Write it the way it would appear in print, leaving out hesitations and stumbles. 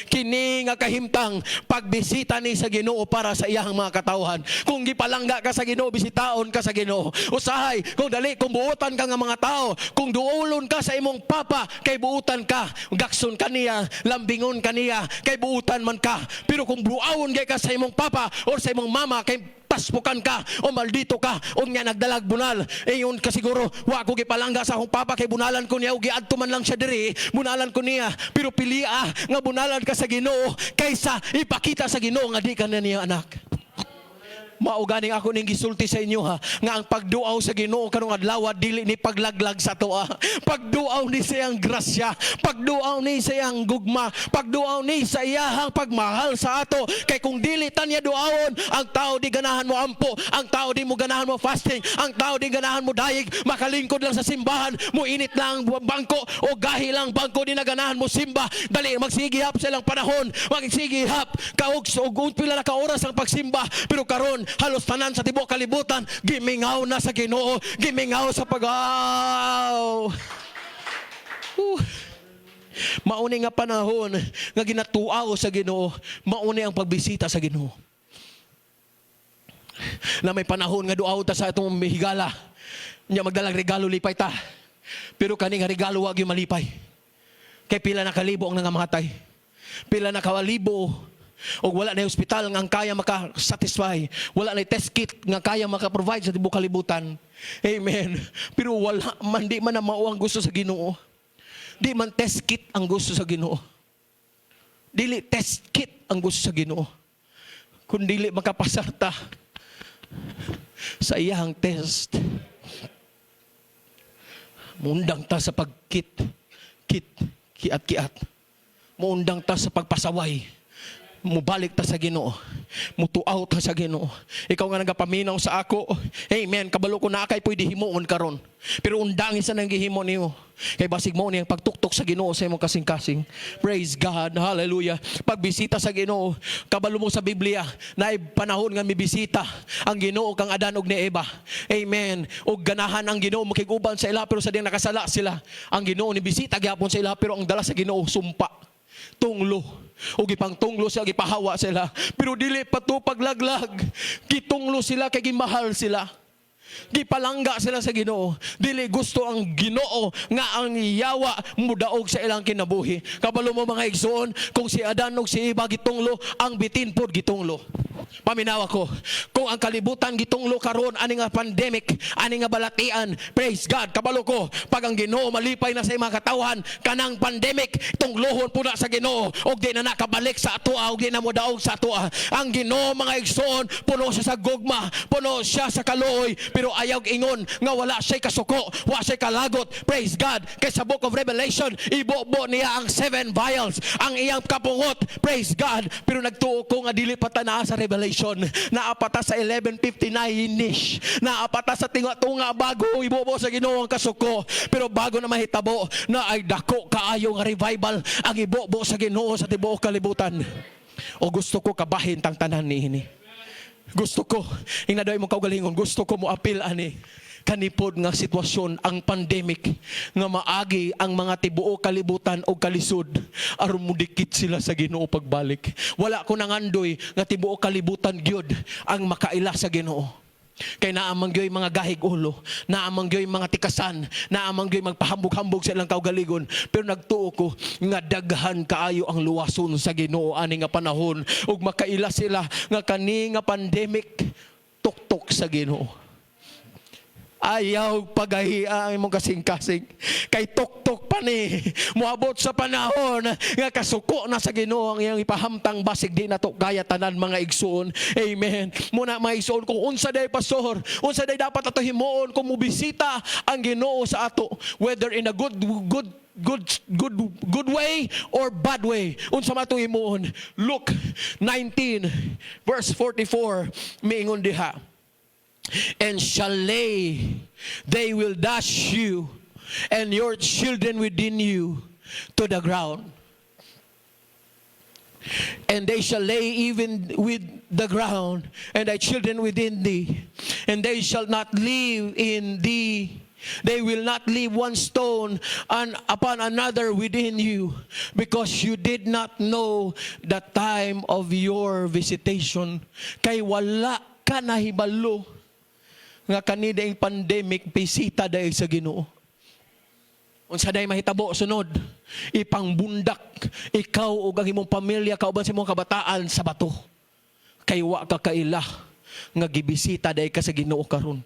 Kini nga kahimtang, pagbisita ni sa Ginoo para sa iyang mga katawhan. Kung gipalangga ka sa Ginoo, bisitaon ka sa Ginoo. Usahay, kung dali, kung buutan ka nga mga tao, kung duolon ka sa imong papa, kay buutan ka, gakson ka niya, lambingon ka niya, kay buutan man ka. Pero kung buawon gay ka sa imong papa or sa imong mama, kay taspukan ka o maldito ka o nga nagdalag bunal, ayon ka siguro, "Wa ko gipalangga sa akong papa kay bunalan ko niya o giadto man lang siya diri, bunalan ko niya." Pero pilia nga bunalan ka sa Ginoo kaysa ipakita sa Ginoo nga di ka na niya anak. Mao ganing ako ning gisulti sa inyo ha, nga ang pagduaw sa Ginoo karong adlaw dili ni paglaglag sa atoa. Pagduaw ni sa iyang grasya, pagduaw ni sa iyang gugma, pagduaw ni sa iyahang pagmahal sa ato. Kay kung dili ta niya duawon, ang tao di ganahan mo ampo, ang tao di mo ganahan mo fasting, ang tao di ganahan mo dayig, makalingkod lang sa simbahan, mo init lang ang bangko o gahi lang bangko, di na ganahan mo simba. Dali magsigihap sa ilang panahon, magsigihap kaog og pila na ka oras ang pagsimba. Pero karon halos tanan sa tibuok kalibutan gimingaw na sa Ginoo, gimingaw sa pagaw. Mauni nga panahon nga ginatuaw sa Ginoo, mauni ang pagbisita sa Ginoo. Na may panahon nga duaw ta sa atong higala. Nya magdalag regalo, lipay ta. Pero kani nga regalo, wa gyud malipay. Kay pila na kalibo ang nangamatay. Pila na kalibo og wala na ospital nga ang kaya maka-satisfy. Wala na test kit nga kaya maka-provide sa tibuok kalibutan. Amen. Pero wala man, di man na mao ang gusto sa Ginoo. Di man test kit ang gusto sa Ginoo. Dili test kit ang gusto sa Ginoo. Kung dili makapasar ta sa iyang test, muundang ta sa pagkit, kit, kiat, kiat. Muundang ta sa pagpasaway. Mubalik ta sa Ginoo. Mutuaw ta sa Ginoo. Ikaw nga nagapaminaw sa ako. Amen. Kabalo ko na kay pwede himuon karon. Pero undangi sa nang gihimo nimo. Kay basig mo niyang pagtuktok sa Ginoo sa imong kasing-kasing. Praise God. Hallelujah. Pagbisita sa Ginoo, kabalo mo sa Biblia na panahon nga mibisita ang Ginoo kang Adan ug ni Eva. Amen. Ug ganahan ang Ginoo makig-uban sa ila, pero sa diyang nakasala sila, ang Ginoo ni bisita gyapon sa ila, pero ang dala sa Ginoo, sumpa, tunglo. O gipangtunglo siya, gipahawa sila. Pero dili pa to paglaglag. Gitunglo sila kay gimahal sila. Gipalangga sila sa Ginoo. Dili gusto ang Ginoo nga ang yawa mudaog sa ilang kinabuhi. Kabalo mo, mga igsoon, kung si Adan ug si Eva gitunglo, ang bitin pod gitunglo. Paminawa ko, kung ang kalibutan gitunglo karon ani nga pandemic, ani nga balatian, praise God, kabalo ko, pag ang Ginoo malipay na sa imong katawhan, kanang pandemic tunglohon pud na sa Ginoo og di na nakabalik sa atoa og di na modaog sa atoa. Ang Ginoo, mga igsoon, puno siya sa gugma, puno siya sa kaluoy, pero ayaw ingon nga wala siya'y kasuko, wa siya'y kalagot. Praise God. Kay sa Book of Revelation, ibobo niya ang seven vials, ang iyang kapungot. Praise God. Pero nagtuo ko nga dili pa ta naa sa Revelation. Naa pa ta sa 11:59 nish. Naa pa ta sa tinga-tunga bago ibobo sa Ginoo ang kasuko. Pero bago na mahitabo na ay dako kaayo nga revival ang ibobo sa Ginoo sa tibuok kalibutan. O gusto ko kabahin tang tanan niini. Gusto ko, ingna daw imong kaugalingon, gusto ko mo apil ani kanipod nga sitwasyon ang pandemic nga maagi ang mga tibuok kalibutan o kalisod aron mudikit sila sa Ginoo pagbalik. Wala ko nangandoy nga tibuok kalibutan gyud ang makaila sa Ginoo. Kay naa man gyoy mga gahig ulo, naa man gyoy mga tikasan, naa man gyoy magpahambog-hambog sa ilang kaugalingon. Pero nagtuo ko nga daghan kaayo ang luwason sa Ginoo ani nga panahon ug makaila sila nga kani nga pandemic, tuktok sa Ginoo. Ayaw pagahia ang imong kasing-kasing. Kay tuktok pa ni. Muabot sa panahon nga kasuko na sa Ginoo ang iyang ipahamtang, basig di na to kaya tanan, mga igsoon. Amen. Muna, mga igsoon, kung unsa day, pastor, unsa day dapat ato himuon kung mobisita ang Ginoo sa ato, whether in a good good good good good way or bad way, unsa man atong himuon? Luke 19 verse 44, miingon diha, "And shall lay, they will dash you and your children within you to the ground. And they shall lay even with the ground, and thy children within thee, and they shall not leave in thee They will not leave one stone and upon another within you because you did not know the time of your visitation." Kay wala ka nahibalo nga kani diayng pandemic, bisita diay sa Ginoo. Unsa day mahitabo sunod? Ipangbundak ikaw ug ang imong pamilya kauban sa imong kabataan sa bato. Kay wa ka kaila nga gibisita diay ka sa Ginoo karon.